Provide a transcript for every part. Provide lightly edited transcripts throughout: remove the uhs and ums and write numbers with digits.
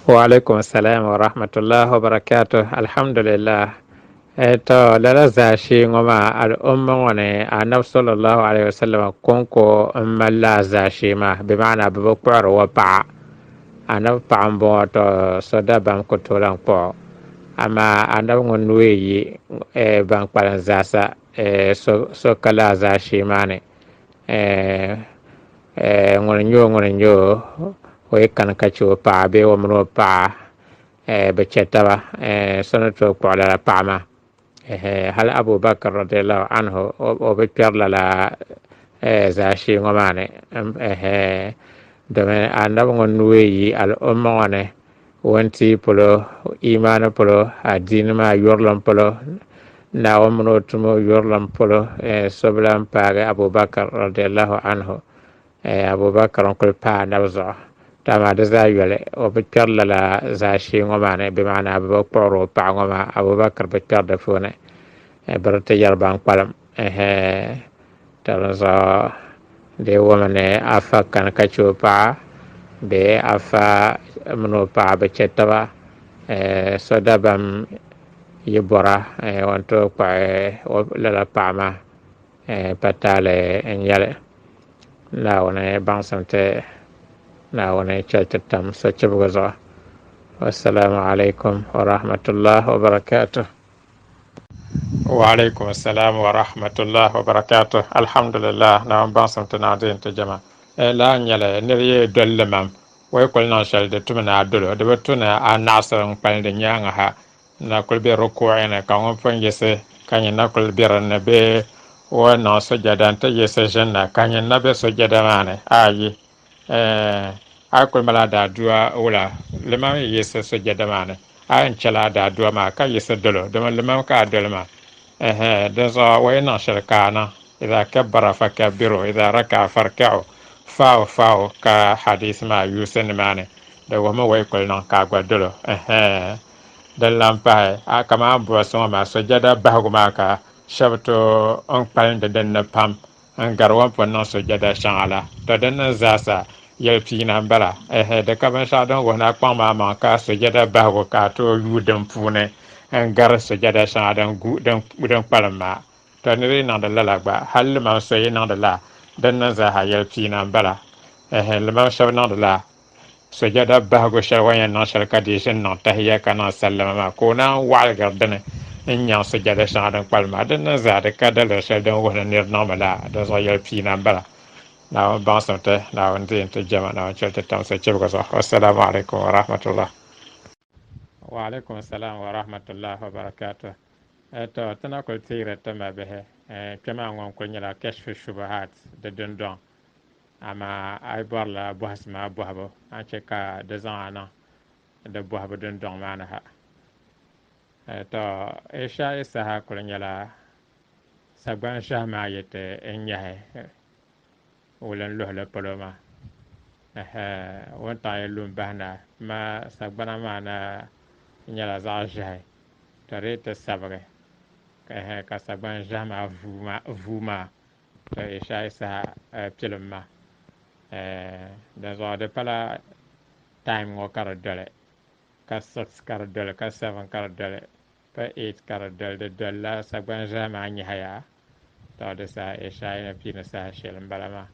Wa alaikum salam wa rahmatullah wa barakatuh. Alhamdulillah. To lala zaashee ŋɔ maa al'umma ŋɔ ni Anabi sallallahu alaihi wasallam kɔŋko m-mali lala zaashee maa, bɛ maana bɛ bi kpuɣiri o paɣa. Anabi paɣa m-bɔŋɔ to so dabam ku tooi lan kpuɣi o. Amaa Anabi ŋun nuu yi yi ban kpalim zaasa so ka lala zaashee maa ni. Ŋuni n-nyɛ o ŋuni n-nyɛ o, o yi kani ka chɛ o paɣa bee o mini o paɣa bɛ chɛ taba, so ni tooi kpuɣi lala paɣa maa. Hali Abu Bakr radiallahu anhu o bi kpɛri lala zaashee ŋɔ maa ni domin Anabi ŋun nuu yi al'umma ŋɔ ni wuntia polo, imaani polo, adiini maa yurilim polo, Naawuni mini o tumo yurilim polo, so bi lan paagi Abu Bakr radiallahu anhu. Abu Bakr n-kuli paai Anabi zuɣu. To amaa di zaa yoli, o bi kpɛri lala zaashee ŋɔ maa ni, bɛ maana bɛ bi kpuɣiri o paɣa ŋɔ maa, Abu Bakr bi kpɛri di puuni. Bɛ di ti yɛri ban kpalim. To dinzuɣu di yi wumi ni afa kani ka chɛ o paɣa bee afa mini o paɣa bi chɛ taba, so dabam yi bɔra o ni tooi kpuɣi lala paɣa maa pa taali n-nyɛ li. Naawuni baŋsim ti Naawuni chɛli ti tam sochibigi zuɣu. Wassalamu alaikum wa rahmatullah wa barakatuh. Wa alaikum assalam wa rahmatullah wa barakatuh. Alhamdulillah, Naawuni baŋsim ti naŋ di ti jama. Lala n-nyɛli, nir yi doli limam, o yi kuli niŋ shɛli di tumi ni a dol o, di bi tu ni a naɣisi n-kpalim di nyaaŋa ha n-na kuli be rukuu'i ni ka ŋun pun yiɣisi ka nyin na kuli be din ni bee o niŋ sujada nti yiɣisi ʒini na ka nyin na be sujada maa ni. Ayi! A yi kuli mali a daadua wula, limam yi yiɣisi sujada maa ni, a yɛn chɛla a daadua maa ka yiɣisi dol o, domin limam ka a doli maa. Ɛhɛ, dinzuɣu o yi niŋ shɛli ka a niŋ, Idha kabbara fakabbiru, idha raka'a farka'u, faaw faaw ka hadiisi maa yuusi nimaani, di wuhimi o yi kuli niŋ ka a gba dol o. Ɛhɛ, din lan pahi, a kaman a ni buɣisi ŋɔ maa, sujada bahigu maa ka shɛba tooi n kpalindi din ni pam. N gari o ni pun niŋ sujada shɛŋa la, tɔ di niŋ zaasa yɛli piina m-bala. Ɛhɛ, di ka binshɛɣu din wuhi ni a kpaŋ maa maŋ ka a sujada bahigu ka a tooi yuui din puuni n-gari sujada shɛŋa din gu din kpalim maa. Tɔ nir yi niŋdi lala gba, hal limam so yi niŋdi la, din niŋ zaaha yɛli piina m-bala. Ɛhɛ, limam shɛba niŋdi la sujada bahigu shɛli o ni yɛn niŋ shɛli ka dii ʒini niŋ tahiya ka niŋ sallama maa, ka o naan waɣiligiri dini n-nyaŋ sujada shɛŋa din kpalim maa. Din niŋ zaa di ka daliri shɛli din wuhi ni nir niŋmi laa, dinzuɣu yɛli piina m-bala. Naawuni baŋsim ti, Naawuni deei n-ti jɛma, Naawuni chɛli ti tam sochibigi zuɣu. Wassalamu alaikum wa rahmatullah. Wa alaikum salam wa rahmatullah wa barakatuh. To, ti na kuli teeri ti mabihi, kpɛ maa ŋɔ n-kuli nyɛla Kashfu Shubuhat di dundɔŋ. Amaa a yi bɔrila bɔhisi maa bɔhibu, a ni chɛ ka di zaŋ a niŋ di bɔhibu dundɔŋ maa ni ha. Tɔ! Ishai saha kul nyɛla sagban ʒiɛhi maa yi ti n-nyahi wulinluhili polo maa, wuntaŋ yi lu m-bahi na, amaa sagbana maa na nyɛla zaɣ ʒiɛhi, ka di yi ti sabigi, ka sagban ʒiɛhi maa vuu maa. To Ishai saha pilim ma. Dinzuɣu di pala time ŋɔ ka di doli, ka 6 ka di doli, ka 7 ka di doli, pa 8 ka di doli, di dolila sagban ʒiɛhi maa nyɛhaya. To di saha Ishai ni piini saha shɛli m-bala maa.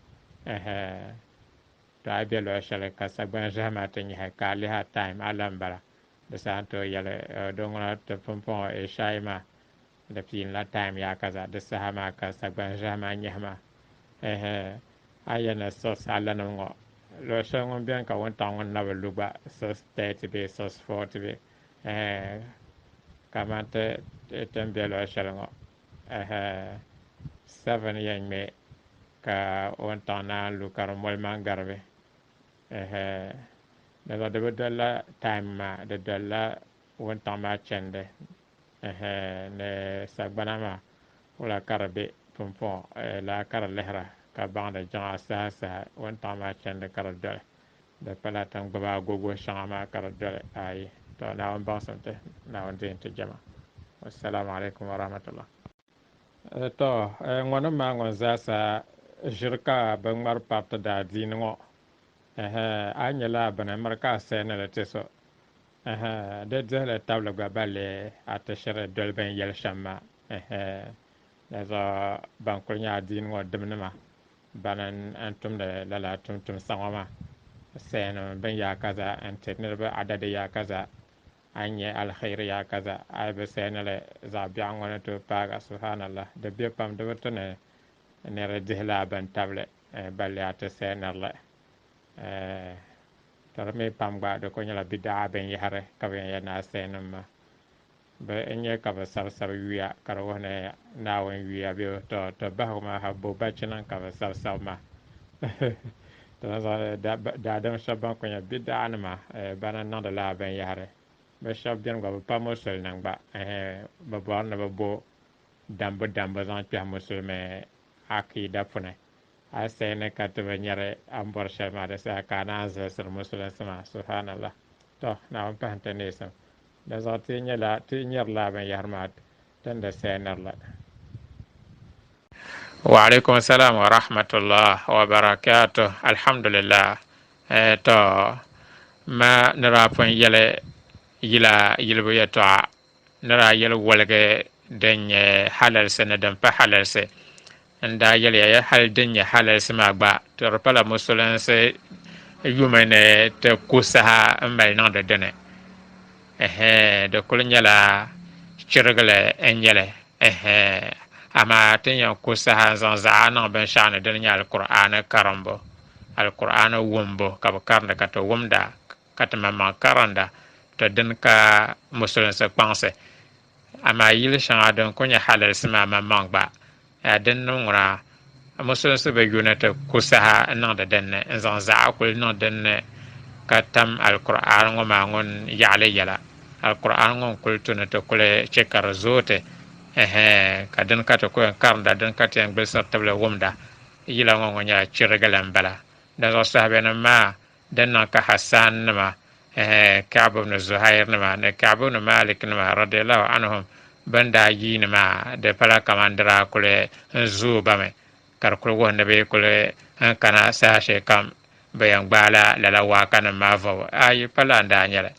Ɛhɛ. To a yi be luɣ shɛli ka sagban ʒiɛhi maa ti nyɛhi ka a lihi a time, a la m-bala. Di saha n tooi yɛli di ŋuna ti pumpɔŋɔ Ishai maa Di piinila time yaakaza di saha maa ka sagban ʒiɛhi maa nyɛhi maa. Ɛhɛ, a yɛn ni siɣis a lanim ŋɔ luɣ shɛli ŋun beni ka wuntaŋ ŋun na bi lu gba 6:30 bee 6:40 bee ɛhɛ kaman ti ti ni be luɣ shɛli ŋɔ ɛhɛ 7 yɛn ŋme ka wuntaŋ naan lu ka di moli maŋgaribi ɛhɛ dinzuɣu di bi dolila time maa di dolila wuntaŋ maa chandi. Ɛhɛ, ni sagbana maa, wula ka di be pumpɔŋɔ? Lala ka di lihira ka baŋdi jiŋa saha saha wuntaŋ maa chandi ka di doli. Di pala ti ni gbubi agogo shɛŋa maa ka di doli. Ayi. Tɔ! Naawuni baŋsim ti, Naawuni deei n-ti jɛma. Wassalamu alaikum warahmatullah. Tɔ! Ŋɔnim maa ŋun zaasa ʒiri ka bɛ ŋmari pariti daadiini ŋɔ. Ɛhɛ, a yi nya lala bini, miri ka a sayini li ti so. Di dihili tabili gba balli a ti shiri doli bɛn yɛli shɛm maa. Dinzuɣu ban kuli nyɛ adiini ŋɔ dimnima bana n-tumdi lala tumtumsa ŋɔ maa. Sayanim bɛn yaakaza n-ti niriba adadi yaakaza, a ni nya aliheri yaakaza, a yi bi sayini li zaɣ biɛɣu ŋɔ ni tooi paag a. Subhanallah! Di be pam di bi tu ni nir dihila a bini tabili balli a ti sayiniri li. To di mi pam gba di kuli nyɛla bidaa binyɛhiri ka bɛ yɛn yɛli ni a sayanim maa. Bɛ n-nyɛ ka bɛ sabisabi yuya ka di wuhi ni Naawuni yuya be o to, to bahigu maa ha bo bachiniŋ ka bɛ sabisabi maa. To dinzuɣu daadam shɛba ban kuli nyɛ bidaanima bana n-niŋdi lala binyɛhiri. Bɛ shɛba beni gba bɛ pa musulinima gba, bɛ bɔri ni bɛ bo dambu dambu zaŋ kpɛhi musulimi akiida puni. A sayi ni ka ti bi nyari a ni bɔri shɛli maa di saha ka a naan zilsiri musulinsi maa. Subhanallah. Tɔ! Naawuni pahim ti neesim. Dinzuɣu ti nyɛla ti nyari lala binyɛhiri maa ti ni di sayi niri li. Wa alaikum salam wa rahmatullah wa barakatuh. Alhamdulillah. Tɔ! Ma ni daa pun yɛli yila yilibu yɛtɔɣa ni daa yɛli woligi din nyɛ halalisi ni din pa halalisi. N daa yɛliya ya hali din nyɛ halalisi maa gba, to di pala musulinsi yumi ni ti ku saha m-mali niŋdi di ni. Ɛhɛɛ, di kuli nyɛla chirigili n-nyɛ li. Ɛhɛɛ, amaa ti ni yɛn ku saha n-zaŋ zaɣa niŋ binshɛɣu ni dini nyɛ Alkur'aani karimbu, Alkur'aani wumbu ka bɛ karindi ka ti wumda ka ti maŋmaŋ karinda, to dini ka musulinsi kpaŋsi. Amaa yili shɛŋa din kuli nyɛ halalisi maa maŋmaŋ gba, din niŋ ŋuna musulinsi bi yu ni ti ku saha n-niŋdi din ni n-zaŋ zaɣa kuli niŋ din ni ka tam Alkur'aan ŋɔ maa ŋun yaɣili yɛla. Alkur'aan ŋɔ n-kuli tu ni ti kuli che ka di zooi ti, ɛhɛɛ, ka dini ka ti ku yɛn karinda, dini ka ti yɛn gbulisiri tibili wumda. Yila ŋɔ ŋɔ nyɛla chirigili m-bala. Dinzuɣu sahibinim maa Din niŋ ka Hassan nima, ɛhɛɛ, Ka'b ibn Zuhair nima ni Ka'b ibn Malik nima radiyallahu anhum bɛn daa yiini maa, di pala kaman di daa kuli n zooi ba mi, ka di kuli wuhi ni bɛ yi kuli n kana saha shɛli kam bɛ yɛn gbaai la lala waakanima maa vɔbu. Ayi, pa lala n-daa nyɛ li.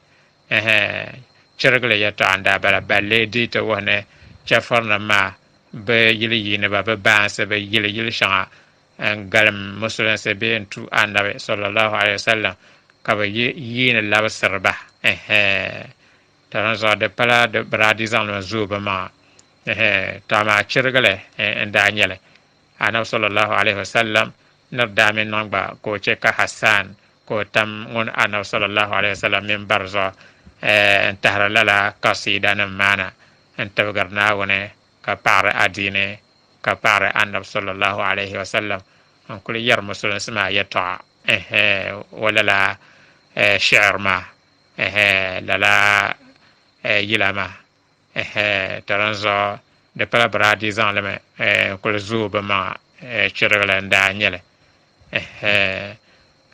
Ɛhɛɛ, chirigili yɛtɔɣa n-daa bala, ballee di ti wuhi ni chɛfurinim maa bɛ yili yiiniba, bɛ baansi, bɛ yili yili shɛŋa n-galim musulinsi bee n-tu Annabi sallallahu alaihi wasallam ka bɛ yi yiini labisiri ba, ɛhɛɛ, to din zuɣu di pala di bɛ daa dii zaŋ li mi zooi bɛ maŋa, ɛhɛɛ, to amaa chirigili n-daa nyɛ li. Annabi sallallahu alaihi wasallam ni di daa mi niŋ gba ka o che ka Hassan ka o tam ŋun Annabi sallallahu alaihi wasallam minbar zuɣu n-tahiri lala kasiidanima maa na n-tibigiri Naawuni ka paɣiri adiini ka paɣiri Annabi sallallahu alaihi wa sallam n-kuli yɛri musulinsi maa yɛtɔɣa, ɛhɛɛ, o lala shi'ir maa, ɛhɛɛ, lala yila maa, ɛhɛɛ, to dinzuɣu di pala bɛ daa dii zaŋ li mi n-kuli zooi bɛ maŋa chirigili n-daa nyɛ li, ɛhɛɛ,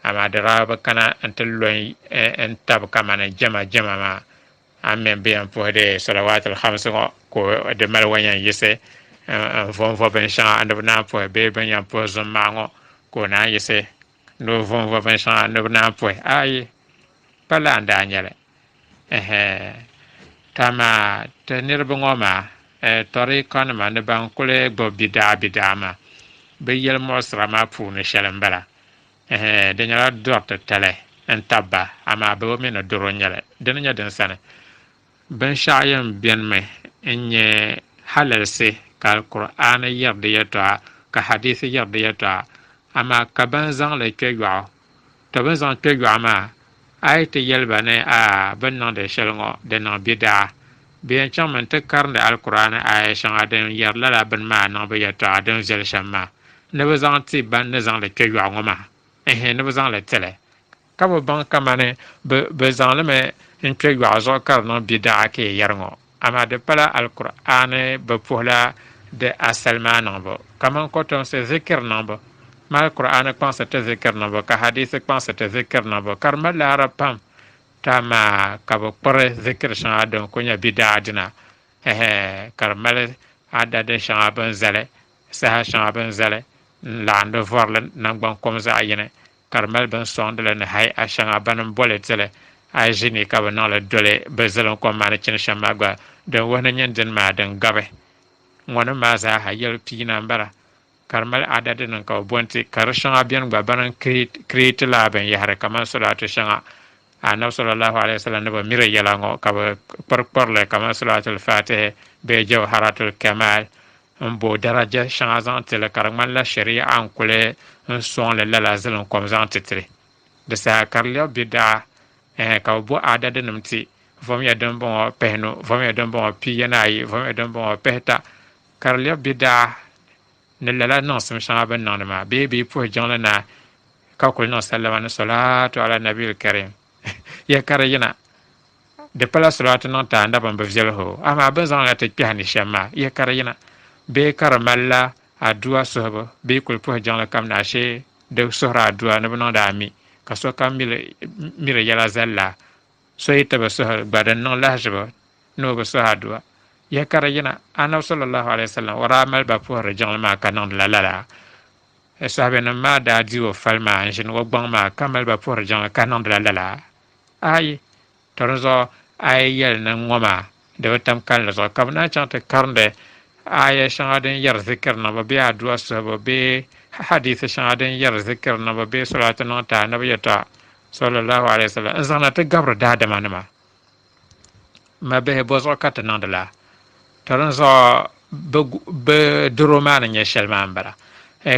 amaa di daa bi kana n-ti lo n-tabi kamani jɛma jɛma maa A ni mi bɛ yɛn puhi di salawaatul khamsi ŋɔ ka di mali wa yɛn yiɣisi n-vɔnvɔ binshɛŋa ni bɛ naan puhi bee bɛ ni yɛn puhi zummaɣu ŋɔ ka o naan yiɣisi ni o vɔnvɔ binshɛŋa ni bɛ naan puhi. Aai! Pa lala n-daa nyɛ li. Ɛhɛɛ. To amaa ti niriba ŋɔ maa, tɔriikanima ni ban kuli gbubi bidaa bidaa maa, bɛ yɛlimuɣisira maa puuni shɛli m-bala. Ɛhɛɛ, di nyɛla dɔr titali n-tabi ba, amaa bɛ bi mi ni dɔro n-nyɛ li. Di ni nyɛ din sani, binshɛɣu yɛn benimi n-nyɛ halalisi ka Alkur'aani yɛri di yɛtɔɣa, ka Hadiisi yɛri di yɛtɔɣa, amaa ka ban zaŋ li kpe yɔɣu. Tɔ bɛ ni zaŋ kpe yɔɣu maa, a yi ti yɛli ba ni a bɛ ni niŋdi shɛli ŋɔ di niŋ bidaa, bɛ yɛn chaŋmi nti karindi Alkur'aani aaya shɛŋa din yɛri lala bini maa niŋbu yɛtɔɣa din viɛli shɛm maa. Ni bɛ zaŋ ti ban ni zaŋ li kpe yɔɣu ŋɔ maa, ɛhɛn, ni bɛ zaŋ li ti li, ka bɛ baŋ kamani bɛ zaŋ li mi n-kpe yɔɣu zuɣu ka di niŋ bidaa ka yi yɛri ŋɔ. Amaa di pala Alkur'aani bɛ puhila di asali maa niŋbu, kaman kɔtomsi zikir niŋbu. Ma Alkur'aani kpaŋsi ti zikir niŋbu, ka hadiisi kpaŋsi ti zikir niŋbu, ka di mali laara pam. To amaa ka bɛ kpuri zikir shɛŋa din kuli nyɛ bidaa dina, ɛhɛn, ka di mali adadi shɛŋa bɛ ni zali Saha shɛŋa bɛ ni zali n-laɣindi vɔri li naŋgbankom zaɣ yini, ka di mali bɛ ni sɔŋdi li ni hay'a shɛŋa bɛ ni boli ti li. A yi ʒi ni ka bi niŋli doli bɛ zilinkom maa ni chani shɛm maa gba, din wuhi ni nyini dini maa din gabi ŋɔnim maa zaa ha yɛli piina m-bala, ka di mali adadinima ka bɛ bo nti ka di shɛŋa beni gba bana n-create lala binyɛhiri kamani solaatu shɛŋa Anabi sallallahu alaihi wasallam ni bi miri yɛla ŋɔ ka bɛ kpirikpiri li kamani salaatul fatihi bee jawharatul kamal n-bo daraja shɛŋa zaŋ ti li ka di ŋmanila shari'a n-kuli n-sɔŋ li lala zilinkom zaŋ ti ti li. Di saha ka di lɛbi bidaa, ɛɛh, ka bɛ bo adadinim ti, Vomiya dimbɔŋɔ pihinu, vomiya dimbɔŋɔ piya ni ayi, vomiya dimbɔŋɔ pihita, ka di lɛbi bidaa ni lala niŋsim shɛŋa bɛ ni niŋdi maa, bee bɛ yi puhi jiŋli naai ka kuli niŋ sallama ni salaatu ala nabiyil karim, ya ka di yina. Di pala salaatu niŋ ti anabi m-bi viɛli hoo, amaa bɛ ni zaŋ li ti kpɛhi ni shɛm maa, ya ka di yina. Bee ka di malila Aduwa suhibu, bɛ yi kuli puhi jiŋli kam ni ashee di suhiri aduwa ni bɛ niŋdi ami, ka sokam mi di yɛla zali la. So yi ti bi suhi gba din niŋ lahiʒibu ni o bi suhi aduwa. Yaha ka di yina, Anabi sallallahu alaihi wasallam o daa mali ba puhiri jiŋli maa ka niŋdila lala. Sahabinim maa daa di o fali maa n-ʒini o gbaŋ maa ka mali ba puhiri jiŋli ka niŋdila lala. Ayi! To di zuɣu a yi yɛli ni ŋ-ŋɔ maa di bi tam kalinli zuɣu, ka bɛ naan chaŋ ti karindi aaya shɛŋa din yɛri zikiri niŋbu bee adu'a suhibu bee hadiisi shɛŋa din yɛri zikiri niŋbu bee salaatu niŋ ti Anabi yɛtɔɣa sallallahu alaihi wasallam n-zaŋ na ti gabiri daadamanima. Mabihi, bɔzuɣu ka ti niŋdi lala? To dinzuɣu bɛ doro maa ni nyɛ shɛli maa m-bala.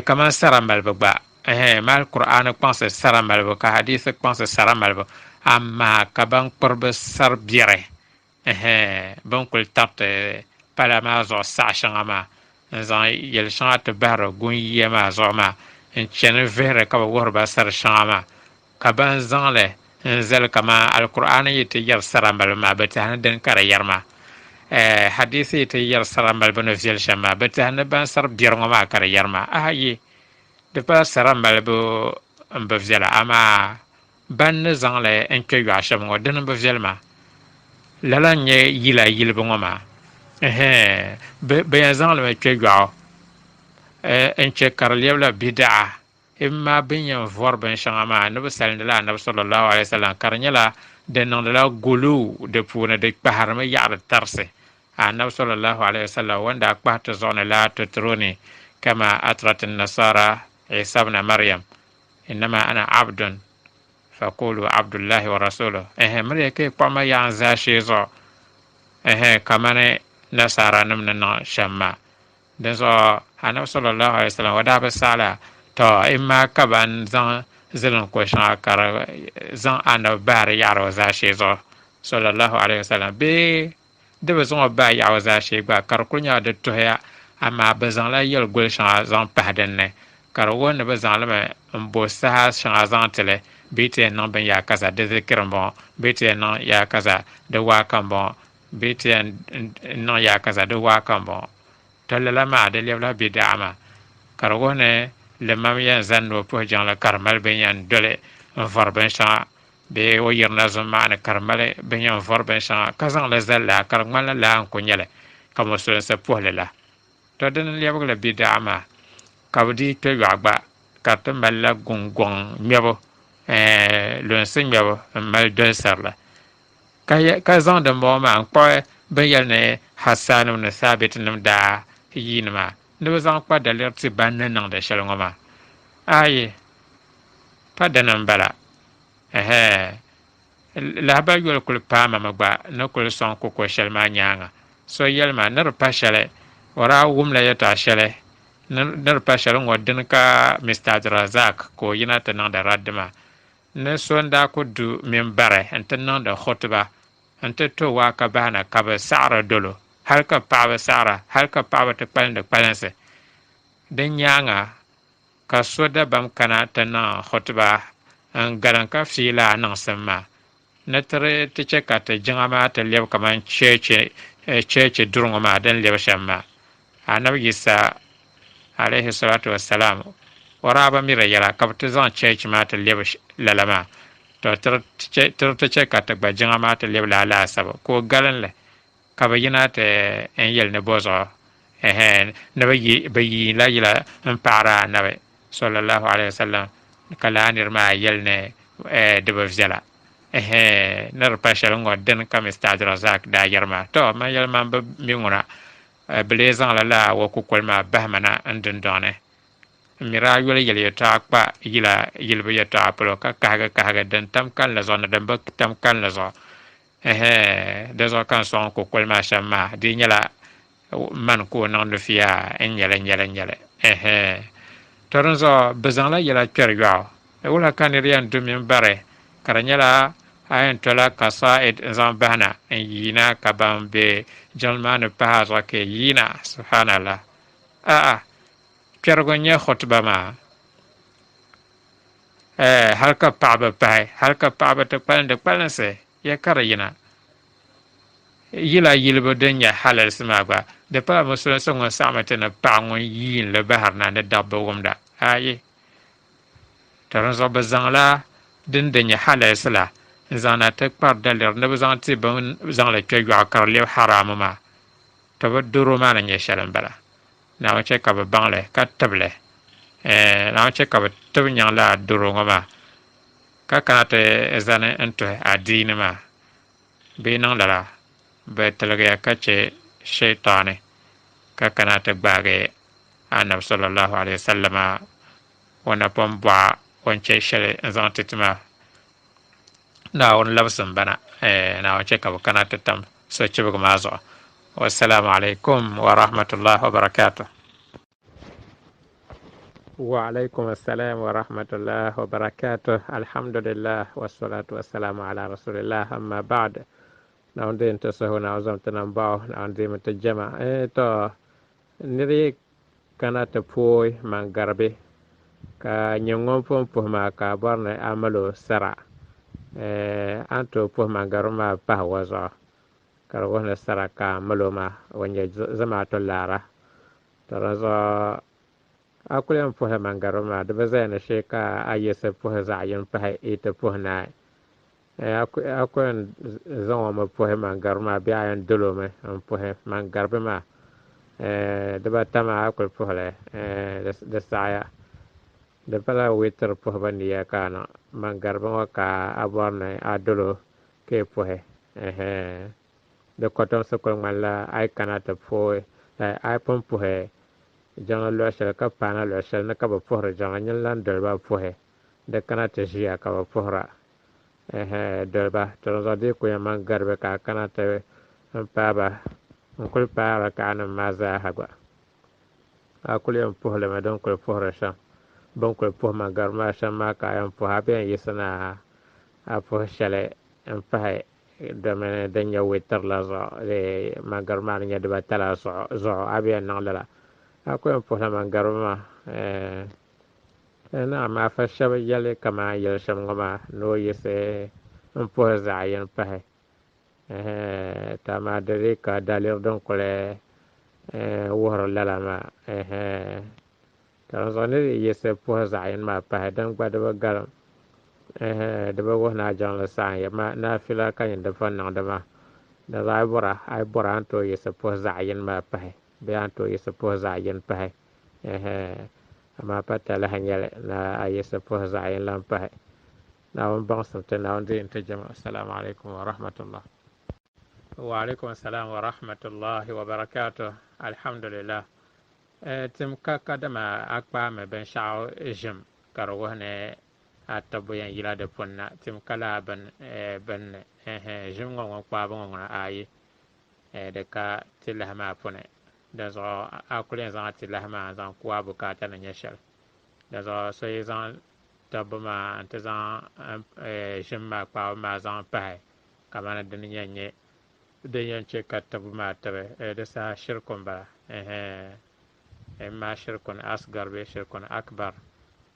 Kamani sara malibu gba, Ɛhɛn, mali Kur'aani kpaŋsi sara malibu ka hadiisi kpaŋsi sara malibu, amaa ka ban kpiri bi sar biɛri, ɛhɛn, bɛ ni kuli tariti pala maa zuɣu saha shɛŋa maa, n-zaŋ yɛl shɛŋa ti bahiri gunyiya maa zuɣu maa, n-chani vihiri ka bi wuhiri ba sar shɛŋa maa, ka ban zaŋ li n-zali kaman Alkur'aani yi ti yɛri sara malibu maa, bɛ tɛhi ni dini ka di yɛri maa. Ɛɛ, hadiisi yi ti yɛri sara malibu ni viɛli shɛm maa, bɛ tɛhi ni ban sar biɛri ŋɔ maa ka di yɛri maa. Ayi! Di pala sara malibu m-bi viɛla, amaa ban ni zaŋ li n-kpe yɔɣu shɛm ŋɔ, dini m-bi viɛli maa. Lala n-nyɛ yila yilibu ŋɔ maa. Ɛhɛn, bɛ yɛn zaŋ li mi kpe yɔɣu n-chɛ ka di lɛbila bida'a. Amaa bɛ ni yɛn vɔri binshɛŋa maa ni bɛ salindila Anabi sallallahu alaihi wasallam ka di nyɛla di niŋdila guluu di puuni, di kpahirimi yaɣiri tarisi. Anabi sallallahu alaihi wasallam o ni daa kpahi ti zuɣu ni laa tutruni kama atrat an-nasara Isa ibn Maryam innama ana abdun faqulu abdullahi wa rasuluhu. Ɛhɛn, miriya ka yi kpuɣi ma yaa n zaashee zuɣu, ɛhɛn, kamani nasara nim ni niŋ shɛm maa. Dinzuɣu Anabi sallallahu alaihi wasallam o daa bi saɣi la, tɔ imma ka ban zaŋ zilinko shɛŋa ka di zaŋ Anabi bahiri yaɣiri o zaashee zuɣu sallallahu alaihi wasallam bee Di bi zaŋ o bahi yaɣa o zaashee gba, ka di kul nyɛla di tuhiya, amaa bɛ zaŋla yɛligol shɛŋa zaŋ pahi din ni, ka di wuhi ni bɛ zaŋ li mi m-bo saha shɛŋa zaŋ ti li, bɛ yi ti yɛn niŋ binyɛra kaza, di zikiri m-bɔŋɔ, bɛ yi ti yɛn niŋ yaha kaza, di waaka m-bɔŋɔ, bɛ yi ti yɛn niŋ yaha kaza, di waaka m-bɔŋɔ. Tɔ lala maa di lɛbila bida'a maa, ka di wuhi ni limam yɛn zani ni o puhi jiŋli ka di mali bɛ ni yɛn doli n-vɔri binshɛŋa bee o yirina zuŋ maa ni ka di mali bɛ yɛn vɔri binshɛŋa ka zaŋ li zali laa ka di ŋmanila laa n-ku nyɛ li ka musulinsi puhi li la. Tɔ dini n-lɛbigi li bida'a maa ka bɛ dii kpe yɔɣu gba ka di ti malila guŋgɔŋ ŋmɛbu, ɛɛh, lunsi ŋmɛbu m-mali dolisiri li. Ka zaŋ dimbɔŋɔ maa n-kpuɣi bɛ ni yɛli ni Hassannim ni Saabitinim daa yiini maa ni bɛ zaŋ kpa daliri ti ban ni niŋdi shɛli ŋɔ maa. Aai, pa dini m-bala. Ɛhɛɛ, lahibali yoli kuli paai ma mi gba ni kuli sɔŋ kuko shɛli maa nyaaŋa. So yɛli ma ni di pa shɛli o daa wumla yɛtɔɣa shɛli ni di pa shɛli ŋɔ dini ka Mister Abdulrazak ka o yina ti niŋdi raddi maa. Ni so n-daa ku du minbari nti niŋdi khutuba nti to waaka bahina ka bɛ saɣiri dolo, hali ka paɣaba saɣira, hali ka paɣaba ti kpalindi kpalinsi. Di nyaaŋa ka so dabam kana ti niŋ khutuba n-galim ka fiili a niŋsim maa ni ti di ti chɛ ka ti jiŋa maa ti lɛbi kaman cheechi duri ŋɔ maa din lɛbi shɛm maa. Anabi Yisa alayhi salatu wa salam o daa bi mi di yɛla ka bɛ ti zaŋ cheechi maa ti lɛbi lala maa. Tɔ ti di ti chɛ ka ti gba jiŋa maa ti lɛbi lala laasabu ka o galim li ka bɛ yina ti n yɛli ni bɔzuɣu ɛhɛn ni bɛ yiinila yila m-paɣiri Anabi sallallahu alaihi wasallam ka lala niri maa yɛli ni di bi viɛla. Ɛhɛɛ, ni di pa shɛli ŋ-ŋɔ dini ka Mister Abdulrazak daa yɛri maa. Tɔ! Man yɛli man bi mi ŋuna, bɛ lee zaŋla lala o kukoli maa bahi ma na n dundɔŋ ni. M mi daa yoli yɛli yɛtɔɣa kpa yila yilibu yɛtɔɣa polo ka kahigi kahigi din tam kalinli zuɣu ni din bi tam kalinli zuɣu. Ɛhɛɛ, di zuɣu ka n sɔŋ n kukoli maa shɛm maa, di yi nyɛla mani ka o niŋ nufiya n-nyɛli nyɛli nyɛli. Ɛhɛɛ. Tɔ dinzuɣu bɛ zaŋla yɛla kpɛri yɔɣu. Wula ka nir yɛn du mini bari ka di nyɛla a yɛn tola kasaid n-zaŋ bahina n-yiina ka ban be jiŋli maa ni pahi a zuɣu ka yi yiina? Subhanallah. A'a, kpɛrigu n-nyɛ khutuba maa. Ɛɛ, hali ka paɣiba pahi, hali ka paɣiba ti kpalindi kpalinsi, ya ka di yina. Yila yilibu din nyɛ halalsi maa gba, di pala musulinsi ŋun saɣimi ti ni paɣa ŋun yiin li bahiri na ni dabba wumda. Ayi. To dinzuɣu bɛ zaŋla din di nyɛ halalsi la n-zaŋ na ti kpari daliri ni bɛ zaŋ ti bɛ ni zaŋ li kpe yɔɣu ka di lebi haraamu maa. To bɛ doro maa ni nyɛ shɛli m-bala. Naawuni chɛ ka bɛ baŋ li ka tib li. Ɛɛn, Naawuni chɛ ka bɛ tib nyaŋ lala doro ŋɔ maa ka kana ti zani n-tuhi adiini maa. Bɛ yi niŋ lala, bɛ tiligiya ka chɛ Shaitaani ka kana ti gbaagi Anabi sallallahu alaihi wasallama o napɔŋ bɔɣa o ni chɛ shɛli n-zaŋ ti ti maa. Naawuni labisi m bana, Naawuni chɛ ka bɛ kana ti tam sochibigi maa zuɣu. Wassalamu alaikum wa rahmatullahi wa barakatuh. Wa alaikum assalam wa rahmatullahi wa barakatuh. Alhamdulillah wa salatu wa salamu ala rasulillah amma ba'd. Naawuni deei n-ti suhu, Naawuni zaŋ ti nam baɣu, Naawuni deemi ti jɛma. To niri yi kana ti pooi man garibi ka nyɛ ŋun pun puhi maa ka a bɔri ni a mal o sara, a ni tooi puhi man garibi maa pahi o zuɣu ka di wuhi ni sara ka a mal o maa, o nyɛ zamaatu laara. To dinzuɣu a kul yɛn puhila man garibi maa, di bi zaya ni shee ka a yiɣisi puhi zaɣ yini pahi yi ti puhi naai. A ku yɛn zaŋ o mi puhi mangaribi maa bee a yɛn dol o mi m-puhi mangaribi maa dibata maa a kuli puhili di saɣiya. Di pala witiri puhibu niya ka a niŋ mangaribi ŋɔ ka a bɔri ni a dol o ka yi puhi. Di kɔtomsi kuli ŋmanila a yi kana ti puhi, a yi pun puhi jiŋli luɣ shɛli ka paana luɣ shɛli ni ka bɛ puhiri jiŋli, nyini lan doli ba puhi. Di kana ti ʒiya ka bɛ puhira. Ɛhɛɛ doliba, to dinzuɣu di yi kul yɛn maŋ garibi ka a kana ti m paai ba n-kul paai rakaanim maa zaa ha gba, a kul yɛn puhi li mi din kul puhiri shɛm. Bɛ ni kul puhi ma garibu maa shɛm maa ka a yɛn puhi, a bi yɛn yiɣisi ni a puhi shɛli m-pahi domin din nyɛ witiri la zuɣu, maŋgaribu maa ni nyɛ dibata la zuɣu, a bi yɛn niŋ lala. A kul yɛn puhila maŋgaribu maa. Naam, afa shɛba yɛli kaman yɛli shɛm ŋɔ maa ni o yiɣisi m-puhi zaɣ yini pahi. Ɛhɛ, tɔ amaa di dii ka daliri din kuli wuhiri lala maa. Ɛhɛ, ka di zuɣu ni di yiɣisi puhi zaɣ yini maa pahi, din gba di bi galim. Ɛhɛ, di bi wuhi ni a jiŋli saɣim ya, naafila ka nyin di pun niŋdi maa. Di zuɣu a yi bɔra a ni tooi yiɣisi puhi zaɣ yini maa pahi bee a ni tooi yiɣisi puhi zaɣ yini pahi. Ɛhɛ, amaa pa talahi n-nyɛ li ni a yiɣisi puhi zaɣ yini lan pahi. Naawuni baŋsim ti Naawuni deei n-ti jɛma. Assalamu alaikum wa rahmatullah. Wa alaikum assalam wa rahmatullahi wa barakatuh. Alhamdulillah. Tim ka kadama a kpaami binshɛɣu ʒim ka di wuhi ni a tibbu yɛn yila di puni na. Tim ka lala bini ni. Ɛhɛ, ʒim ŋɔ ŋun kpaabu ŋɔ ŋuna ayi di ka ti lahi maa puni. Dinzuɣu a kul yɛn zaŋla tilahi maa n-zaŋ ku a bukaata ni nyɛ shɛli. Dinzuɣu so yi zaŋ tɔbbu maa nti zaŋ ʒim maa kpaabu maa zaŋ pahi kamani di ni yɛn nyɛ din yɛn chɛ ka tibbu maa tibi, di saha shiriku m-bala. Ɛhɛɛ, imma shirikun asgar bee shirikun akbar.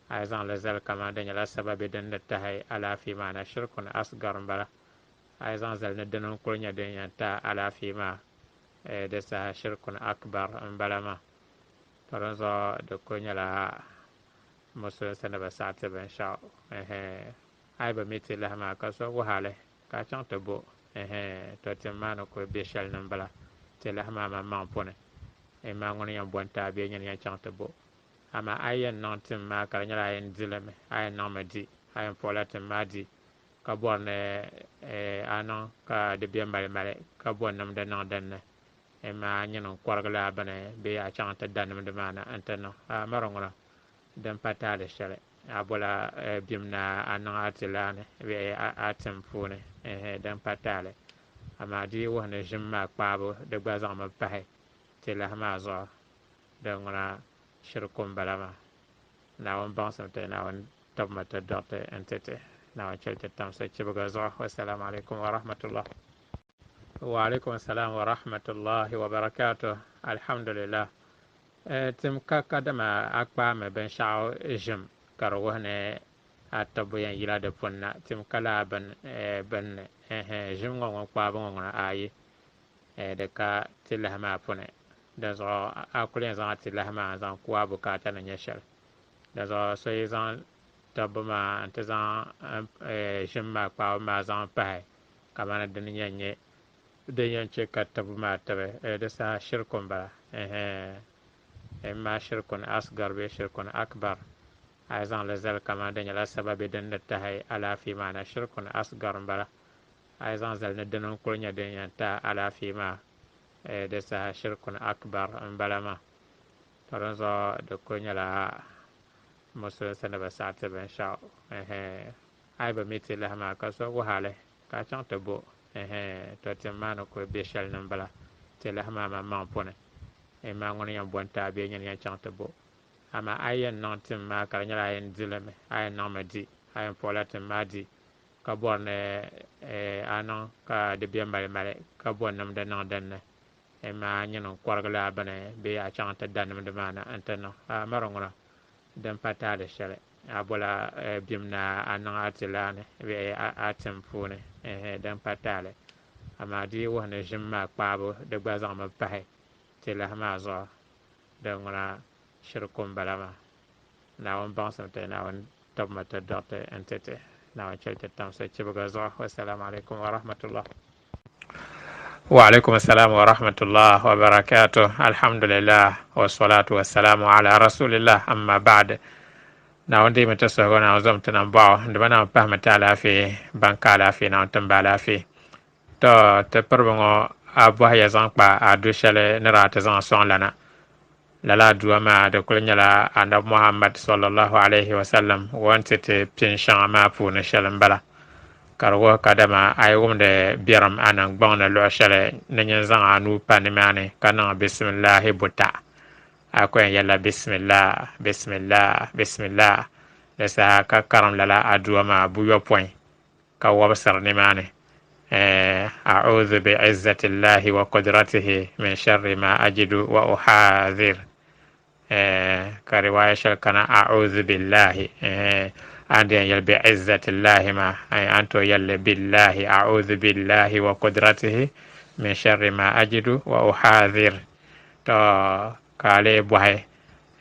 A yi zaŋ li zali kamani di nyɛla sababi din ni tahi alaafee maa na, shirikun asgar m-bala. A yi zaŋ zali ni dini n-kul nyɛ din yɛn tahi alaafee maa, Di saha shirkun akbar m-bala maa. To dinzuɣu di kuli nyɛla musulinsi ni bi saɣi ti binshɛɣu. Ɛhɛɛ a yi bi mi ti lahi maa ka so wuhi a li ka a chaŋ ti bo. Ɛhɛɛ to tim maa ni kuli be shɛli ni m-bala ti lahi maa maŋmaŋ puni. Imaa ŋuni yɛn bo n-ti a bee nyini yɛn chaŋ ti bo. Amaa a yi yɛn niŋ tim maa ka di nyɛla a yɛn di li mi, a yɛn niŋmi di, a yɛn puɣila tim maa di. ka bɔri ni a niŋ ka di be malimali ka bo nimdi niŋ din ni, amaa nyini n-kɔrigi lala bini bee a chaŋ nti da nimdi maa na nti niŋ. Amaa di ŋuna din pa taali shɛli, a bola bim ni a niŋ a tilaa ni bee a tim puuni, din pa taali. Amaa di yi wuhi ni ʒim maa kpaabu di gba zaŋmi pahi tilahi maa zuɣu, din ŋuna shiriku m-bala maa. Naawuni baŋsim ti, Naawuni tibimi ti diriti n-ti ti. Naawuni chɛli ti tam sochibga zuɣu. Wassalamu alaikum wa rahmatullah. Wa alaikum salam wa rahmatullahi wa barakatuh. Alhamdulillah. Tim ka kadama a kpaami binshɛɣu ʒim ka di wuhi ni a tibbu yɛn yila di puni na. Tim ka laa bini ni. Ʒim ŋɔ ŋun kpaabu ŋɔ ŋuna ayi di ka tilahi maa puni. Dinzuɣu a kuli yɛn zaŋ a tilahi maa n-zaŋ ku a bukaata ni nyɛ shɛli. Dinzuɣu so yi zaŋ tɔbbu maa nti zaŋ ʒim maa kpaabu maa zaŋ pahi kamani dini yɛn nyɛ din yɛn chɛ ka tibbu maa tibi, di saha shirku m-bala. Ɛhɛɛ, imma shirkun asgar bee shirkun akbar. A yi zaŋ li zali kamani di nyɛla sababi din ni tahi alaafee maa na, shirkun asgar m-bala. A yi zaŋ zali ni dini n-kuli nyɛ din yɛn tahi alaafee maa, di saha shirkun akbar m-bala maa. To dinzuɣu di kuli nyɛla musulinsi ni bi saɣi ti binshɛɣu. Ɛhɛɛ, a yi bi mi ti lahi maa ka so wuhi a li ka a chaŋ ti bo. Ɛhɛɛ, to tim maa ni kuli be shɛli ni m-bala, ti lahi maa maŋmaŋ puni. Amaa ŋuni yɛn bo n-ti a bee nyini yɛn chaŋ ti bo. Amaa a yi yɛn niŋ tim maa ka di nyɛla a yɛn di li mi, a yɛn niŋmi di, a yɛn puɣila tim maa di ka bɔri ni a niŋ ka di be malimali ka bo nimdi niŋ din ni, amaa nyini n-kɔrigi lala bini bee a chaŋ nti da nimdi maa na nti niŋ. Amaa di ŋuna din pa taali shɛli, a bola bim ni a niŋ a tilaa ni bee a tim puuni, din pa taali. Amaa di yi wuhi ni ʒim maa kpaabu di gba zaŋmi pahi tilahi maa zuɣu, din ŋuna shiriku m-bala maa. Naawuni baŋsim ti, Naawuni tibimi ti diriti n-ti ti. Naawuni chɛli ti tam sochibga zuɣu. Wassalamu alaikum wa rahmatullah. Wa alaikum assalam wa rahmatullah wa barakatuh. Alhamdulillah wa salatu wa salamu ala rasulillah amma ba'd. Naawuni deemi ti suhigu, Naawuni zom ti nambɔɣu, dima Naawuni pahimi ti alaafee, ban ka alaafee Naawuni tim ba alaafee. To ti piribu ŋɔ a bɔhiya zaŋ kpa a du shɛli ni daa ti zaŋ sɔŋ lana. Lala aduwa maa di kuli nyɛla Anabi Muhammad sallallahu alayhi wa sallam o ni ti ti pin shɛŋa maa puuni shɛli m-bala. Ka di wuhi kadama a yi wumdi biɛrim a niŋgbuŋ ni luɣ shɛli ni nyin zaŋ a nuu pa nimaani ka niŋ bisimillahi buta, a ku yɛn yɛlila bismillah, bismillah, bismillah. Di saha ka karim lala aduwa maa buyopɔin ka wabisiri nimaani, A'udhu bi'izzati Llahi wa qudratihi min sharri ma ajidu wa uhadhir. Ka riwaaya shɛli kana A'udhu billahi, a ni di yɛn yɛli bi'izzati Llahi maa, a ni tooi yɛli li billahi, A'udhu billahi wa qudratihi min sharri ma ajidu wa uhadhir. To ka a lee bɔhi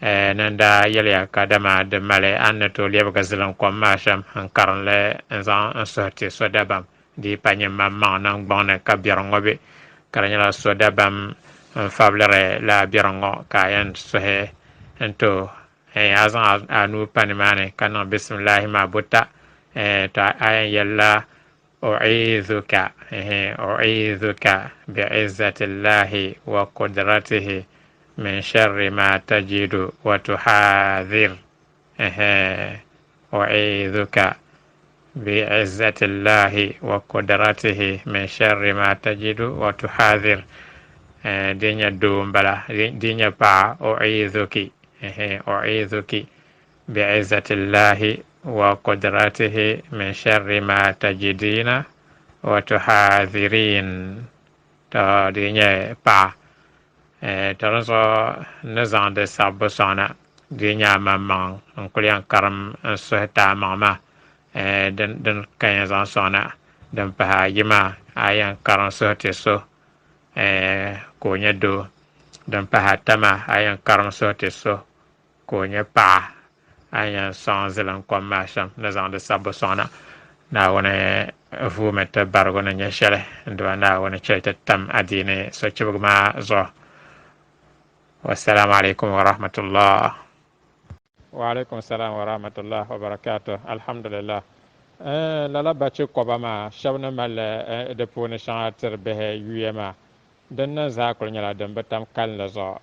Ni n daa yɛliya kadama di mali a ni tooi lɛbigi ziliŋ kom maa shɛm n-karim li n-zaŋ n suhi ti so dabam, di yi pa nyɛ maŋmaŋ niŋgbuŋ ni ka biɛri ŋɔ be, ka di nyɛla so dabam n-fabiliri lala biɛri ŋɔ ka a yɛn suhi n-ti o. A zaŋ a nuu pa nimaani ka niŋ bisimilahi maa buta, tɔ a yɛn yɛlila U'iidhuka, u'iidhuka bi'izzati Llahi wa qudratihi min sharri ma tajidu wa tuhadhir, u'iidhuka bi'izzati Llahi wa qudratihi min sharri ma tajidu wa tuhadhir. Di nyɛ doo m-bala, di nyɛ paɣa, u'iidhuki, u'iidhuki bi'izzati Llahi wa qudratihi min sharri ma tajidina wa tuhadhirin. To di nyɛ paɣa. To di zuɣu n ni zaŋdi sabbu sɔŋ na, di nyɛ amaŋmaŋ n kuli yɛn karim n suhi ti amaŋ maa din ka yɛn zaŋ sɔŋ na. Din pahi ayi maa, a yɛn karim suhi ti so ka o nyɛ doo. Din pahi ata maa, a yɛn karim suhi ti so ka o nyɛ paɣa, a ni yɛn sɔŋ ziliŋ kom maa shɛm ni zaŋ di sabbu sɔŋ na. Naawuni vuumi ti barigu ni nyɛ shɛli n-dima Naawuni chɛli ti tam adiini sochibigi maa zuɣu. Wassalamu alaikum wa rahmatullah. Wa alaikum salam wa rahmatullah wa barakatuh. Alhamdulillah. Lala bachi kɔba maa shɛba ni mali li di puuni shɛŋa tiri bihi yuya maa, din niŋ zaa kuli nyɛla din bi tam kalinli zuɣu.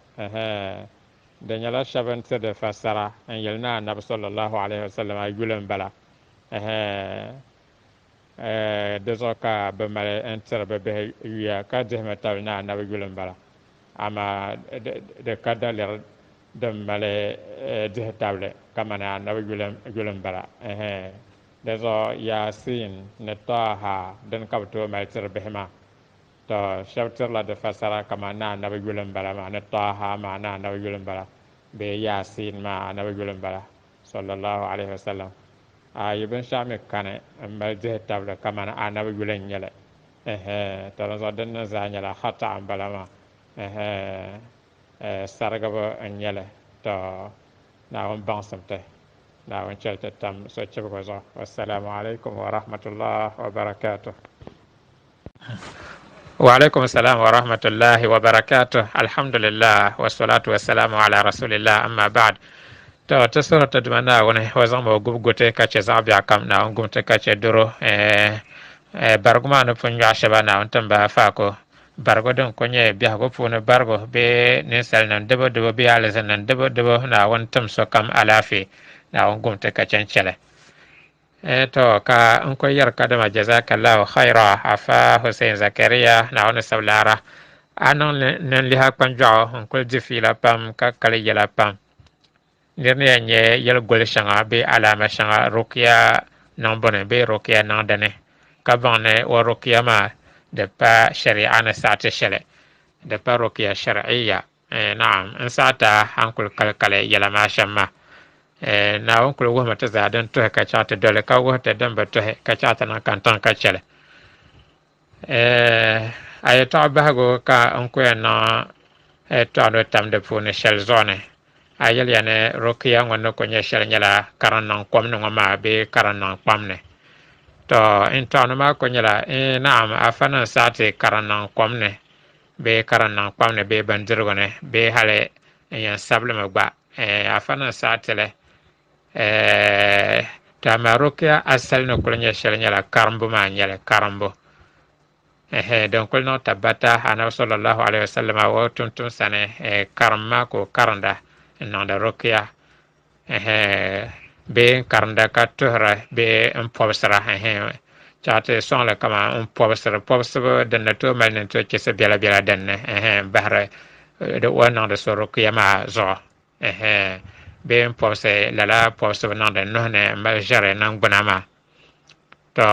Di nyɛla shɛba n-tiri di fasara n-yɛli ni Anabi sallallahu alaihi wasallam yuli m-bala. Di zuɣu ka bɛ mali n-tiri bɛ bihi yuya ka dihimi tabili ni Anabi yuli m-bala. Amaa di ka daliri din mali dihi tabili kamani Anabi yuli m-bala. Di zuɣu Yasin ni Tɔha dini ka bɛ tooi mali tiri bihi maa. Tɔ! Shɛba tirila di fasara kamani ni Anabi yuli m-bala maa, ni Tɔha maa ni Anabi yuli m-bala bee Yasin maa Anabi yuli m-bala, Sallallahu alaihi wasallam. Ayi binshɛɣu mi kani m-mali dihi tabili kamani Anabi yuli n-nyɛ li. Ɛhɛɛ, tɔ dinzuɣu din niŋ zaa nyɛla khata'a m-bala maa. Ɛhɛɛ, sarigibu n-nyɛ li. Tɔ! Naawuni baŋsim ti. Naawuni chɛli ti tam sochibigi zuɣu. Wassalamu alaikum wa rahmatullah wa barakatuh. Wa alaikum salam wa rahmatullahi wa barakatuh. Alhamdulillah wa salatu wa salamu ala rasulillah amma ba'd. To ti suhuri ti Duuma Naawuni o zaŋmi o gubi guti ka chɛ zaɣ biɛɣu kam Naawuni gum ti ka chɛ doro barigu maa ni pun nyɔɣu shɛba Naawuni tim ba faako barigu din ku nyɛ biɛhigu puuni barigu bee ninsalinim dibu dibu bee alizinnim dibu dibu Naawuni tim sokam alaafee Naawuni gum ti ka chɛ n-chɛli. To ka n kuli yɛri kadama jazakallahu khaira Afa Hussein Zakaria Naawuni sabi laara a niŋ ninliha kpanjɔɣu n kuli di fiila pam ka kali yɛla pam nir ni yɛn nyɛ yɛli goli shɛŋa bee alaama shɛŋa rukiya niŋbu ni bee rukiya niŋdi ni ka baŋ ni o rukiya maa di pa shari'a ni saɣiti shɛli di pa rukiya shari'iya Naam, n saɣita a ni kuli kali kali yɛla maa shɛm maa. Naawuni kuli wuhimi ti zaa din tuhi ka chaɣ ti doli, ka wuhi ti din bi tuhi ka chaɣ ti niŋ kantiŋ ka chɛ li. A yɛtɔɣa bahigu ka n ku yɛn niŋ tɔɣino tam di puuni shɛli zuɣu ni, a yɛliya ni rukiya ŋɔ ni ku nyɛ shɛli nyɛla karim niŋ kom ni ŋɔ maa bee karim niŋ kpam ni. Tɔ! N tɔɣino maa ku nyɛla, Naam, afa ni n saɣi ti karim niŋ kom ni bee ka di niŋ kpam ni bee bindirigu ni bee hali n yɛn sabilimi gba afa ni saɣi tili to amaa rukiya asali ni kuli nyɛ shɛli nyɛla karimbu maa n nyɛli karimbu din kuli niŋ tabbata anabi sallallahu alaihi wasallam o tumtumsa ni karim maa ka o karinda n niŋdi rukiya bee n karinda ka tuhira bee n pobisira chaɣ ti sɔŋli kaman n pobisiri pobisibu din ni tooi mali nintooi chisi biɛla biɛla din ni n bahiri o ni niŋdi so rukiya maa zuɣu bee n pobisi lala pobisibu niŋdi nuhi ni m mali ʒɛri niŋgbuna maa. To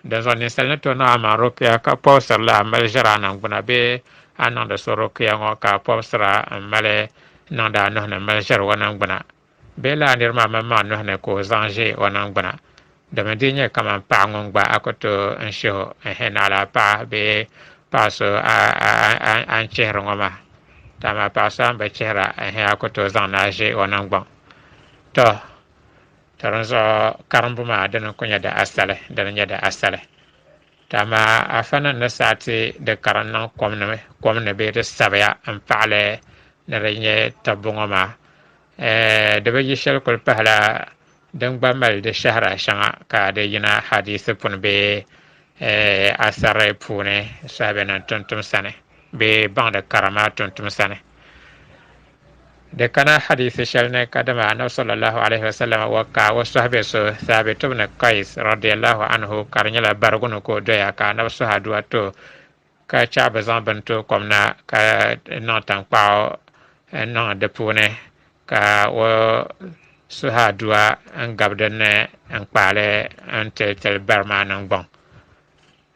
dinzuɣu ninsal ni tooi niŋ amaŋ rukiya ka pobisiri la m-mali ʒiri a niŋgbuna bee a ni niŋdi so rukiya ŋɔ ka a pobisira m-mali niŋdi a nuhi ni m-mali ʒiri o niŋgbuna bee lala nir maa maŋmaŋ nuhi ni ka o zaŋ ʒi o niŋgbuna. Domi di yi nyɛ kaman paɣa ŋun gba a ku tooi n-shihi o n-hi naɣila paɣa bee paɣa so a ni chihiri ŋɔ maa. To amaa paɣa so a ni bi chihira n-hi a ku tooi zaŋ ni a ʒi o niŋgbuŋ. To To dinzuɣu karimbu maa dini n-ku nyɛ di asali, dini n-nyɛ di asali. To amaa afanim ni saɣi ti di karim niŋ kom ni bee di sabiya m-paɣi li ni di nyɛ tibbu ŋɔ maa, di bi yi shɛli kuli pahila din gba mali di shɛhira shɛŋa ka di yina hadiisi puni bee asari puuni sahibinim tumtumsa ni bee baŋdi kara maa tumtumsa ni. Di kana hadiisi shɛli ni kadama Anabi sallallahu alaihi wasallam wa ka o sɔhibe so Thabit ibn Qais radiyallahu anhu ka di nyɛla barigu ni ka o doya ka Anabi suhi aduwa ti o ka chaɣ bɛ zaŋ bini tooi kom na ka niŋ tankpaɣu n-niŋ di puuni ka o suhi aduwa n-gabi din ni n-kpaai li n-tili tili bari maa niŋgbuŋ.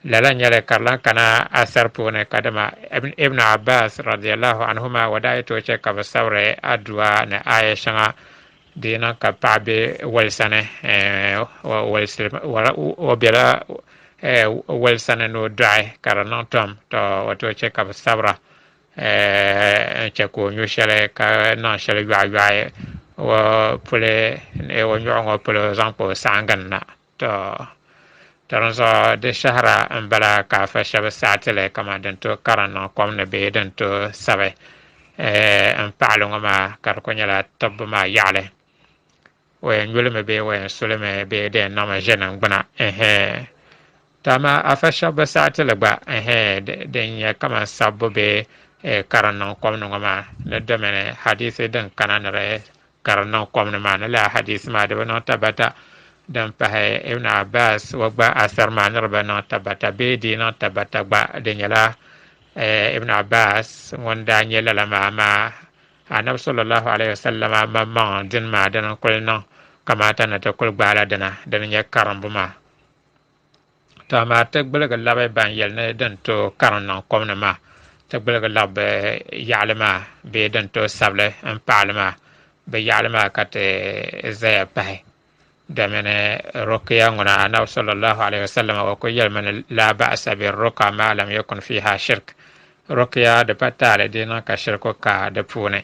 Lala n-nyɛli ka di lan kana asar puuni kadama Ibn Abbas radiyallahu anhuma o daa yi tooi chɛ ka bɛ sabiri adua ni aaya shɛŋa di yi niŋ ka paɣa be wali sani o bela wali sani ni o dɔɣi ka di niŋ tom to o tooi chɛ ka bɛ sabira n-chɛ ka o nyu shɛli ka niŋ shɛli yɔɣiyɔɣi o puli o nyuɣu ŋɔ polo zaŋ kpa o saɣiŋga ni na. To, to dinzuɣu di shɛhira m-bala ka afa shɛba saɣi ti li kaman din tooi karim niŋ kom ni bee din tooi sabi m-paɣi li ŋɔ maa ka di kul nyɛla tibbu maa yaɣili. O yɛn nyulimi bee o yɛn sulimi bee di yɛn niŋmi ʒe niŋgbuna ɛhɛɛ. To amaa afa shɛba bi saɣi ti li gba ɛhɛɛ din nyɛ kaman sabbu bee karim niŋ kom ni ŋɔ maa ni domini hadiisi din kana ni di karim niŋ kom ni maa ni lala hadiisi maa di bi niŋ tabata. Din pahi Ibn Abbas o gba asar maa ni di bi niŋ tabata bee di yi niŋ tabata gba di nyɛla Ibn Abbas ŋun daa nyɛ lala maa amaa Anabi sallallahu alaihi wasallama maŋmaŋ dini maa dini n-kuli niŋ kamaata ni ti kuli gbaala dina, dini n-nyɛ karimbu maa. To amaa ti gbuligi labi ban yɛli ni din tooi karim niŋ kom ni maa, ti gbuligi labi bɛ yaɣili maa bee din tooi sabili m-paɣi li maa, bɛ yaɣili maa ka ti zaya pahi. Domini ruqya ŋuna Anabi sallallahu alaihi wasallam o kuli yɛlimi ni la ba'sa bi ruqa ma lam yakun fiha shirk. Ruqya di pa taali di niŋ ka shirku ka di puuni.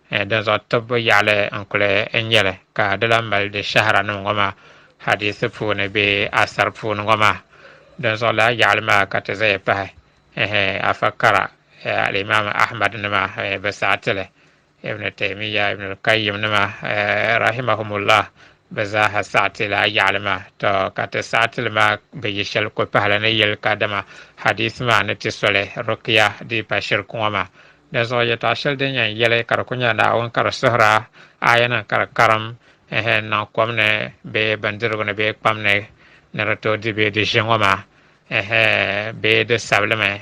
Dinzuɣu tibbu yaɣili n kuli nyɛli ka di lahi mali di shɛhira nim ŋɔ maa hadiisi puuni bee asar puuni ŋɔ maa. Dinzuɣu lala yaɣili maa ka ti zaya pahi afa kara al-Imam Ahmad nima bi saɣi ti li. Ibn Taymiyyah, Ibn al-Qayyim nima rahimahumullah bɛ zaaha saɣiti lala yaɣili maa. To ka ti saɣiti li maa bi yi shɛli ku pahila ni yɛli kadama hadith maa ni ti soli ruqya di pa shirku ŋɔ maa. Dinzuɣu yɛtɔɣ shɛli din yɛn yɛli ka di ku nyɛla Naawuni ka di suhira aayanim ka di karim ɛhɛ n-niŋ kom ni bee bindirigu ni bee kpam ni ni di tooi di bee di ʒe ŋɔ maa ɛhɛ bee di sabilimi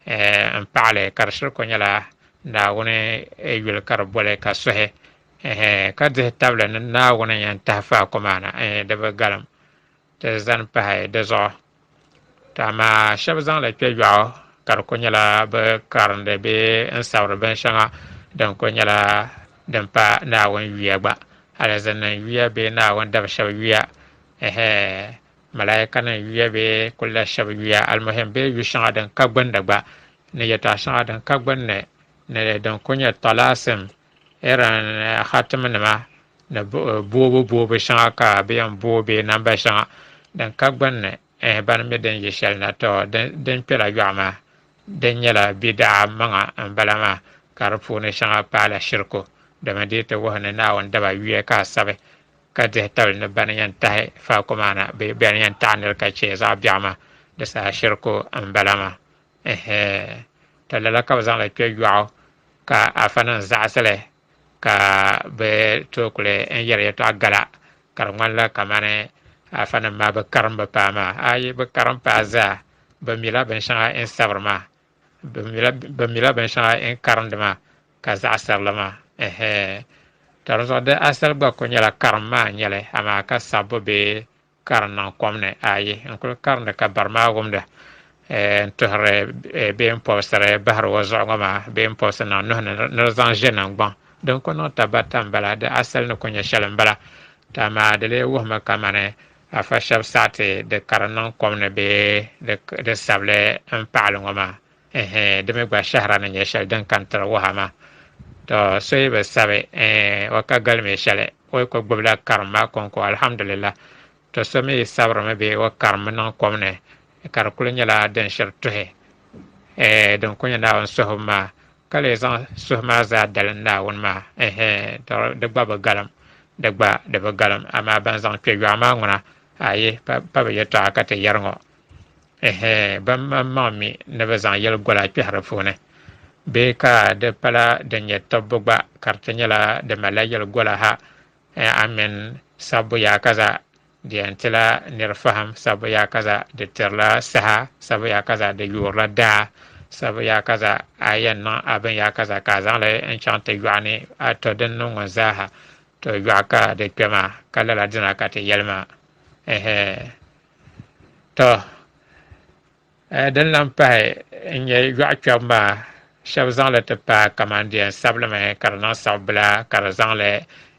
n paɣili ka di shiri ku nyɛla Naawuni yuli ka di boli ka suhi ka dihi tabili ni Naawuni yɛn tahi faako maa na di bi galim ti zani pahi di zuɣu. To amaa shɛba zaŋli kpe yɔɣu ka di ku nyɛla bɛ karindi bee n-sabiri binshɛŋa din ku nyɛla din pa Naawuni yuya gba. Alizinnim yuya bee Naawuni dab shɛba yuya Malaikanim yuya bee kulla shɛba yuya, almuhim bee yu shɛŋa din ka gbunni gba, ni yɛtɔɣ shɛŋa din ka gbunni, ni din kul nyɛ talaasim irin khatimnima, ni boobu boobu shɛŋa ka bɛ yɛn booi bee namba shɛŋa din ka gbunni, ɛɛh bani mi din yi shɛli na, tɔ din kpɛla yɔɣu maa, din nyɛla bida'a maŋa m-bala maa, ka di puuni shɛŋa paala shirku, domin di yi ti wuhi ni Naawuni daba yuya ka a sabi ka dihi tabili ni bani yɛn tahi faako maa na bee bani yɛn taɣi niri ka chɛ zaɣ biɛɣu maa, di saha shiriku m-bala maa. Ɛhɛɛ. To lala ka bɛ zaŋ li kpe yɔɣu ka afanim zaɣisi li ka bɛ tooi kuli n yɛri yɛtɔɣ gala ka di ŋmanila kamani afanim maa bi karim bi paai maa. Ayi, bɛ karim paai zaa, bɛ mila binshɛŋa n sabiri maa, bɛ mila binshɛŋa n karindi maa ka zaɣisiri li maa. Ɛhɛɛ. To di zuɣu di asali gba kuli nyɛla karim maa n-nyɛ li, amaa ka sabbu bee karim niŋ kom ni. Ayi, n kuli karindi ka bari maa wumda n-tuhiri bee m-pɔbisiri bahiri o zuɣu ŋɔ maa bee m-pɔbisiri niŋ nuhi ni ni di zaŋ ʒe niŋgbuŋ. Din kuli niŋ tabata m-bala, di asali ni kuli nyɛ shɛli m-bala. To amaa di lee wuhimi kamani afa shɛba saɣiti di karim niŋ kom ni bee di sabili m-paɣili ŋɔ maa. Ɛhɛn, di mi gba shɛhira ni nyɛ shɛli din kani tiri wuha maa. To, so yi bi sabi, ɛɛn, o ka galimi shɛli, o yi kuli gbubila karim maa kɔŋko, alhamdulillah. To, so mi yi sabirimi bee o karimmi niŋ kom ni, ka di kuli nyɛla din shiri tuhi, ɛɛn, din kuli nyɛ Naawuni suhibu maa, ka lee zaŋ suhu maa zaa dalim Naawuni maa, ɛhɛn, to di gba bi galim, di gba di bi galim. Amaa ban zaŋ kpe yɔɣu maa ŋuna, ayi, pa bi yɛtɔɣa ka ti yɛri ŋɔ. Ɛhɛɛ, bɛ maŋmaŋ mi ni bɛ zaŋ yɛligola kpɛhi di puuni, bee ka di pala din nyɛ tɔbbu gba ka di ti nyɛla di malila yɛligola ha, a mini sabbu yaakaza di yɛn tila nir fahim, sabbu yaakaza di tirila saha, sabbu yaakaza di yoorila daa, sabbu yaakaza a yɛn niŋ a bin yaakaza ka a zaŋ li n-chaŋ ti yɔɣu ni a tɔ din niŋ ŋɔ zaaha, tɔ yɔɣu ka di kpe maa, ka lala dina ka ti yɛli maa. Ɛhɛɛ. To, din lan pahi n-nyɛ yɔɣu kpɛbu maa, shɛba zaŋ li ti paai kaman di yɛn sabilimi ka di niŋ sabibila ka di zaŋ li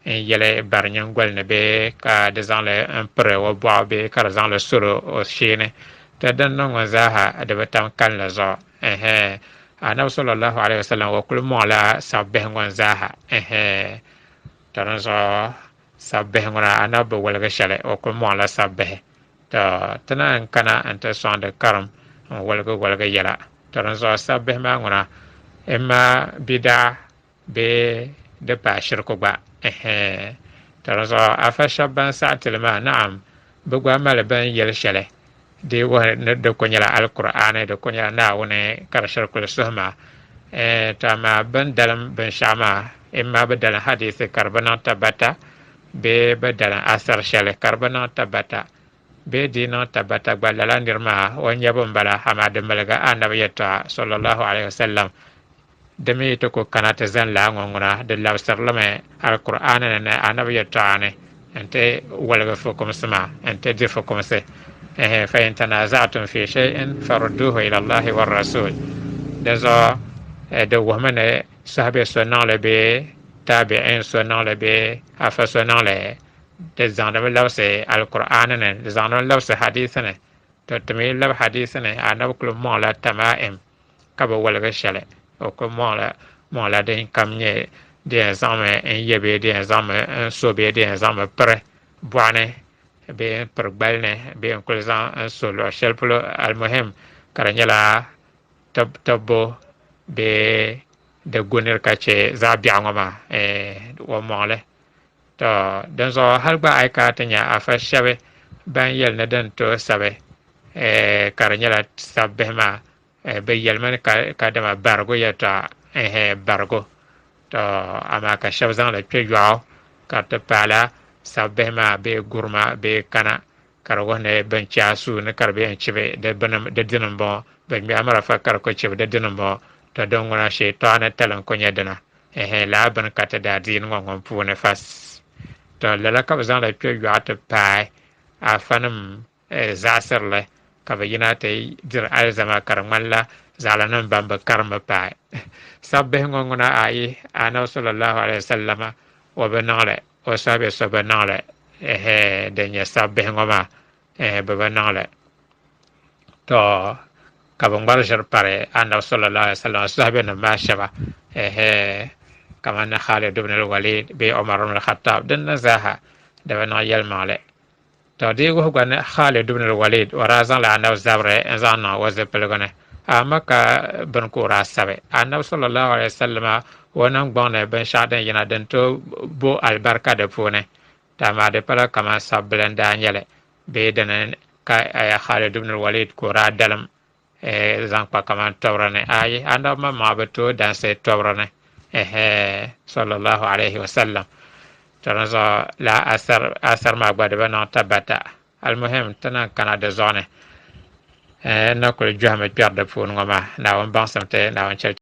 n-yɛli bari nyiŋgoli ni bee ka di zaŋ li m-piri o bɔɣu bee ka di zaŋ li suri o shee ni. To din niŋ ŋɔ zaaha di bi tam kalinli zuɣu. Ɛhɛɛ. Anabi sallallahu alaihi wasallam o kuli mɔŋla sabibihi ŋɔ zaaha. Ɛhɛɛ. To dinzuɣu Sabbihi ŋuna anabi bi woligi shɛli, o kuli mɔŋla sabbihi. To ti naan kana nti sɔŋdi karim n-woligi woligi yɛla. To dinzuɣu sabbihi maa ŋuna imma bidaa bee di paai shiriku gba. Ɛhɛɛ. To di zuɣu afa shɛba ban saɣi ti li maa, naam, bɛ gba mali bɛ ni yɛli shɛli di wuhi ni di ku nyɛla Alkur'aani, di ku nyɛla Naawuni ka di shiri kuli suhi maa. Ɛɛn, to amaa bɛ ni dalim binshɛɣu maa, imma bɛ dalim hadiisi ka di bi niŋ tabbata bee bɛ dalim asar shɛli ka di bi niŋ tabbata bee di yi niŋ tabbata gba lala niri maa o nyabu m-bala, amaa di miligi Anabi yɛtɔɣa, sallallahu alaihi wasallam, Di mi yi ti ku kana ti zani lala ŋɔ ŋuna, di labisirili mi Alkur'aani ni ni Anabi yɛtɔɣa ni nti woligi fukumsi maa, nti di fukumsi. Ɛhɛ, fa in tanaza'tum fi shay'in farudduhu ila Allahi wa Rasul. Dinzuɣu di wuhimi ni sahabi so niŋ li bee tabi'in so niŋ li bee afa so niŋ li, di zaŋdimi labisi Alkur'aani ni, di zaŋdimi labisi hadiisi ni. To ti mi yi labi hadiisi ni, Anabi kuli mɔŋla tama'im. ka bi woligi shɛli o kuli mɔŋla din kam nyɛ di yɛn zaŋmi n ye bee di yɛn zaŋmi n so bee di yɛn zaŋmi piri bɔɣu ni bee n piri gbali ni bee n kuli zaŋ n so luɣu shɛli polo almuhim ka di nyɛla tibbu bee di gu niri ka chɛ zaɣ biɛɣu ŋɔ maa o mɔŋli. To dinzuɣu hali gba a yi kana ti nya afa shɛba ban yɛli ni din tooi sabi ka di nyɛla sabbihi maa bɛ yɛlimi ni kadama barigu yɛltɔɣa ɛhɛ barigu. To amaa ka shɛba zaŋli kpe yɔɣu ka di ti paala sabbihi maa bee gurima bee kana ka di wuhi ni bɛ ni chɛ a suu ni ka di bee n-chibi di dini m-bɔŋɔ, bɛ ŋme a marafa ka di ku chibi di dini m-bɔŋɔ. To din ŋuna shɛitɔɣani tali n-ku nyɛ dina. Ɛhɛ, lala bini ka ti daa diini ŋɔ ŋun puuni fas. To lala ka bɛ zaŋli kpe yɔɣu ti paai afanim zaɣisirili ka bɛ yina ti diri alizama ka di ŋmanila zaɣilanim ban bi karimmi paai. Sabbihi ŋɔ ŋuna ayi, Anabi sallallahu alaihi wasallama o bi niŋ li, o sahabi so bi niŋ li, ɛhɛ, din nyɛ sabbihi ŋɔ maa, ɛhɛ, bɛ bi niŋ li. To ka bɛ ŋmari ʒiri pari Anabi sallallahu alaihi wasallam sahabi nim maa shɛba, ɛhɛ, kamani Khalid ibn al-Walid bee Umar ibn al-Khattab, din ni zaaha di bi niŋ yɛlimaŋli. To di yi wuhi gba ni Khalid ibn al-Walid o daa zaŋla Anabi zabiri n-zaŋ niŋ o zipiligu ni, amaa ka bini ka o daa sabi Anabi sallallahu alaihi wasallam o niŋgbuŋ ni binshɛɣu din yina din tooi bo alibarika di puuni, to amaa di pala kamani sabbili n-daa nyɛ li bee dini ka Khalid ibn al-Walid ka o daa dalim zaŋ kpa kamani tɔbiri ni. Ayi, Anabi maŋmaŋa bi tooi dansi tɔbiri ni, ɛhɛ, sallallahu alayhi wa sallam. To di zuɣu lala asar maa gba di bi niŋ tabbata. Almuhim, ti naan kana di zuɣu ni, n na kuli jɔhimi kpɛri di puuni ŋɔ maa. Naawuni baŋsim ti, Naawuni chɛ.